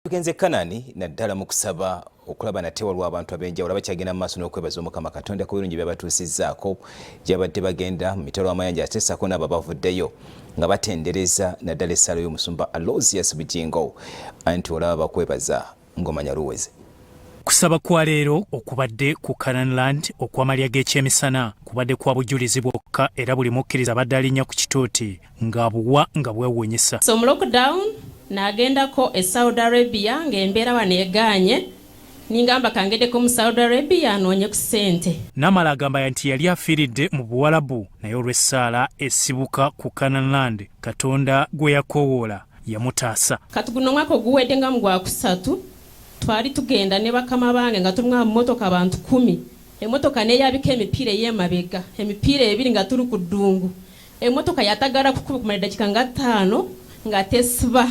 Tugenze Kanani naddala mu kusaba okulaba nate waliwo abantu ab'enjawulo abakyagenda mu maaso n'okwebaza Omukama Katonda ku birungi byabatuusizzaako gyabadde bagenda mu mitalo w'amayanja ate ssaako n'abo abavuddeyo nga batendereza naddala essaala y'omusumba Aloysius Bugingo anti olaba bakwebaza ng'omanya luweze. Okusaba kwa leero okubadde ku Canaan Land okw'amalya g'ekyemisana kubadde kwa bujulizi bwokka era buli mukkiriza abadde alinnya ku kituuti ng'abuwa nga bwewuunyisa. So mu lockdown nagendako e Saudi Arabia ng'embeera wano egaanye ningamba kangedeko mu Saudi Arabia anoonye ku ssente. Namala agamba nti yali afiiridde mu Buwalabu naye olw'essaala esibuka ku Canaan Land Katonda gwe yakoowoola yamutaasa. Kati guno omwaka oguwedde nga mu gwakusatu twali tugenda ne bakama bange nga tuli mu mmotoka abantu 10 emmotoka neeyabika emipiira ey'emabega emipiira ebiri nga tuli ku ddungu emmotoka yatagala kukuba kumala eddakiika nga ttaano nga tesiba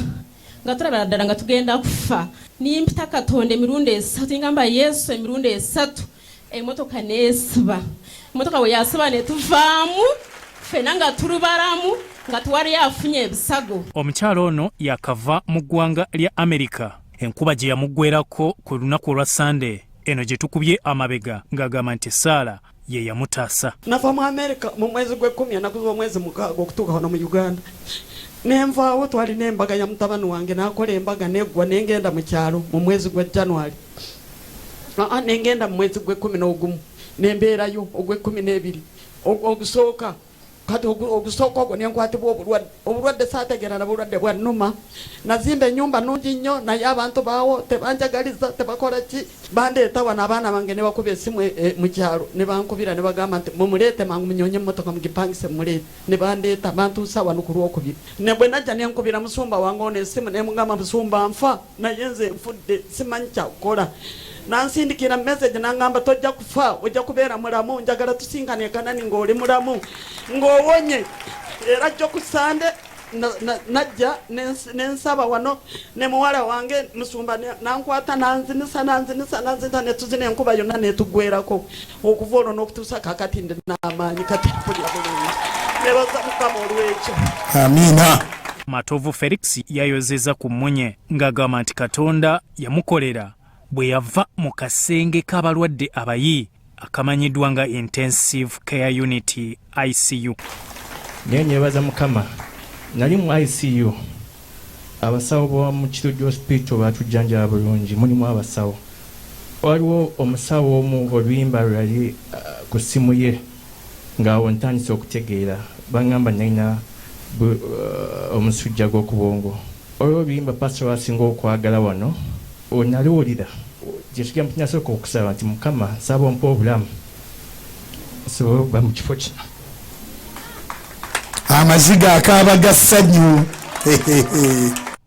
nga tulabira ddala nga tugenda kufa nimpita Katonda emirundi esatu ngamba Yesu emirundi esatu emmotoka neesiba emmotoka bwe yasiba ne tuvaamu ffena nga tuli balamu nga tewali afunye ebisago. Omukyala ono yakava mu ggwanga lya Amerika enkuba gye yamuggwerako ku lunaku olwa Ssande eno gye tukubye amabega ng'agamba nti essaala ye yamutaasa. Nava mu Amerika mu mwezi gw'ekkumi ennaku z'omwezi mukaaga okutuuka wano mu Uganda ne nvaawo. Twalina embaga ya mutabani wange n'akola embaga n'eggwa ne ngenda mu kyalo mu mwezi gwa January. Aa ne ngenda mu mwezi gw'ekkumi n'ogumu ne mbeerayo ogw'ekkumi n'ebiri ogusooka kati ogusooka ogwo ne nkwatibwa obulwadde. Obulwadde saategeera na bulwadde bwannuma. Nazimba ennyumba nnungi nnyo naye abantu baawo tebanjagaliza tebakola ki. Bandeeta wano abaana bange ne bakuba essimu mu kyalo ne bankubira ne bagamba nti mumuleete mangu munyoonye emmotoka mugipangise mumuleete. Ne bandeeta bantuusa wano ku Lwokubiri. Ne bwe najja ne nkubira musumba wange ono essimu ne mugamba musumba nfa naye nze nfudde simanyi kya kukola. N'ansindikira message n'angamba tojja kufa ojja kubeera mulamu njagala tusinkane e Kanani ng'oli mulamu ng'owonye. Era jjo ku Ssande najja ne nsaba wano ne muwala wange musumba n'ankwata n'anzinisa n'anzinisa n'anzinisa ne tuzina enkuba yonna n'etuggweerako okuva olwo n'okutuusa kaakati ndi n'amaanyi kati mpulira bulungi nebaza Mukama olw'ekyo. Amiina. Matovu Felix yayozezza ku mmunye ng'agamba nti Katonda yamukolera bwe yava mu kasenge k'abalwadde abayi akamanyiddwa nga Intensive Care Unit ICU. Naye nebaza Mukama nali mu ICU abasawo ba mu Kiruddu Hospital batujjanjaba bulungi mulimu abasawo waliwo omusawo omu oluyimba lwe yali ku ssimu ye ng'awo ntandise okutegeera bangamba nalina omusujja gw'okubwongo olwo oluyimba pastor lwasinga okwagala wano Wenaluwulira kyekigambo kyenasooka okusaba nti Mukama nsaba ompe obulamu nsobole okuba mu kifo kino. Amaziga akaaba ga ssanyu.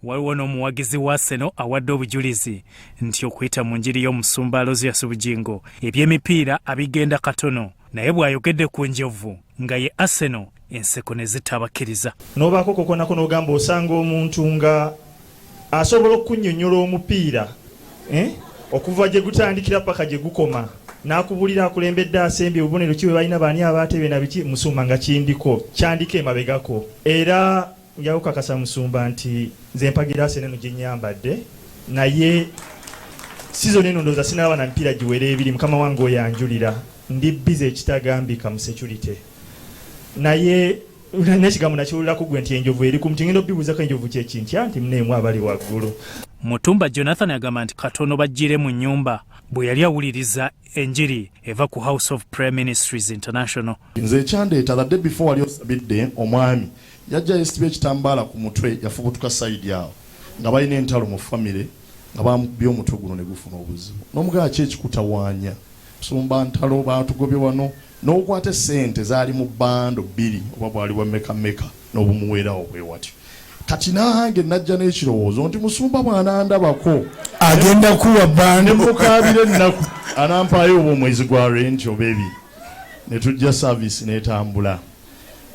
Waliwo n'omuwagizi wa Arsenal awadde obujulizi nti okuyita mu njiri y'omusumba Aloysius Bugingo eby'emipiira abigenda katono naye bw'ayogedde ku njovu nga ye Arsenal enseko ne zitabakkiriza. N'obaako kokonako n'ogamba osanga omuntu nga Asobola okukunnyonnyola omupiira eh, okuva gye gutandikira paka gye gukoma n'akubuulira akulembedde asembye bubonero ki bwe balina baani abaatebye na biki musumba nga kindiko kyandiko emabegako era nja kukakasa musumba nti nze mpagira Arsenal eno gye nnyambadde naye sizoni eno ndowooza sinalaba na mipiira giwera ebiri mukama wange oyo anjulira ndi busy ekitagambika mu security naye N'ekigambo nakiwulira ku ggwe nti enjovu eri ku muti ngenda obibuuzako enjovu kye kintya nti muneemu abali waggulu. Mutumba Jonathan agamba nti katono bajjire mu nnyumba bwe yali awuliriza enjiri eva ku House of Prayer Ministries International. Nze ekyandeeta the day before wali osabidde omwami yajja yesibye ekitambaala ku mutwe yafubutuka side awo nga balina entalo mu family nga bamukubye omutwe guno ne gufuna obuzibu n'omugamba ki ekikutawaanya Musumba ntalo baatugobye wano n'okwata essente zaali mu bando bbiri oba bwali bwa meka meka n'obumuweerawo bwe watyo. Kati nange najja n'ekirowoozo nti musumba bw'anandabako agenda kuwa bando ne mukaabira ennaku anampaayo oba omwezi gwa renti oba ebiri ne tujja service n'etambula.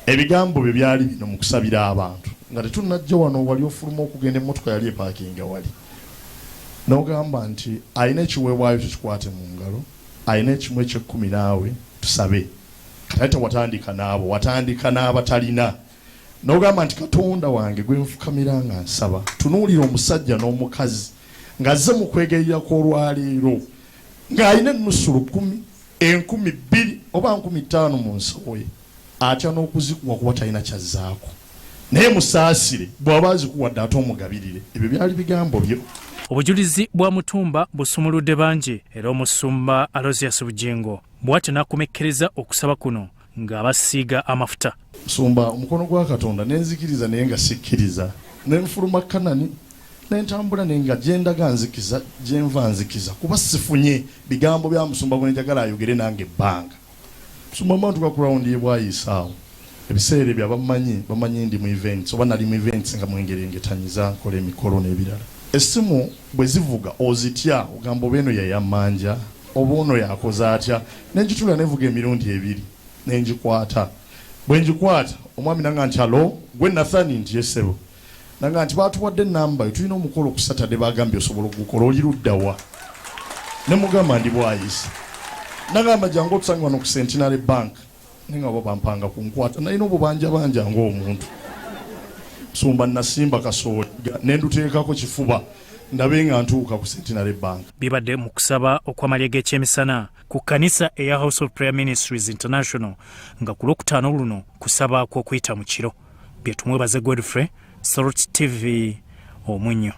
Ebigambo bye byali bino mu kusabira abantu nga tetunnajja wano wali ofuluma okugenda emmotoka yali epaakinga wali n'ogamba nti alina ekiweebwayo tukikwate mu ngalo alina ekimu eky'ekkumi naawe tusabe kati ate tewatandika n'abo watandika n'abatalina n'ogamba nti Katonda wange gwe nfukamira nga nsaba tunuulira omusajja n'omukazi. Ng'azze mu kwegayirira kw'olwaleero ng'alina ennusu 1000, 2000 oba 5000 mu nsawo ye, atya n'okuzikuwa kuba talina kyazzaako, naye musaasire bw'aba azikuwadde ate omugabirire. Ebyo byali bigambo byo. Obujulizi bwa Mutumba busumuludde bangi, era omusumba Aloysius Bugingo bw'atyo n'akomekkereza okusaba kuno ng'abasiiga amafuta. Musumba, omukono gwa Katonda nenzikiriza naye nga sikkiriza, nenfuluma Kanani nentambula naye nga gyendaga nzikiza, gyenva nzikiza, kuba sifunye bigambo bya musumba gwe njagala ayogere nange ebbanga. Musumba, mba ntuuka ku rawundi y'ebwayiisa awo, ebiseera ebyo abamanyi bamanyi ndi mu events oba nali mu events nga mwengerengetanyiza nkola emikolo n'ebirala. Essimu bwe zivuga ozitya, ogamba oba eno yayammanja oba ono yakoze atya. Nenjitulira nevuga emirundi ebiri nengikwata. Bwe ngikwata omwami nanga nti, "Hello, gwe Nathani?" Nti, "Yesebo." Nanga nti, "Batuwadde enamba yo, tulina omukolo ku Saturday, bagambye osobola ogukola, oli luddawa?" Ne mugamba, "Ndi Bwayisi." Nagamba, "Jangu otusange wano ku Centenary Bank." Naye nga babampanga kunkwata, nalina obubanjabanja ng'omuntu. Sumba, nasimba kasooli nenduteekako kifuba ndabe nga ntuuka ku Centenary Bank. Bibadde mu kusaba okw'amalya g'ekyemisana ku kkanisa eya House of Prayer Ministries International, nga ku Lwokutaano luno kusaba kw'okuyita mu kiro. Byetumwebaze Godfrey, Salt TV, Omunnyo.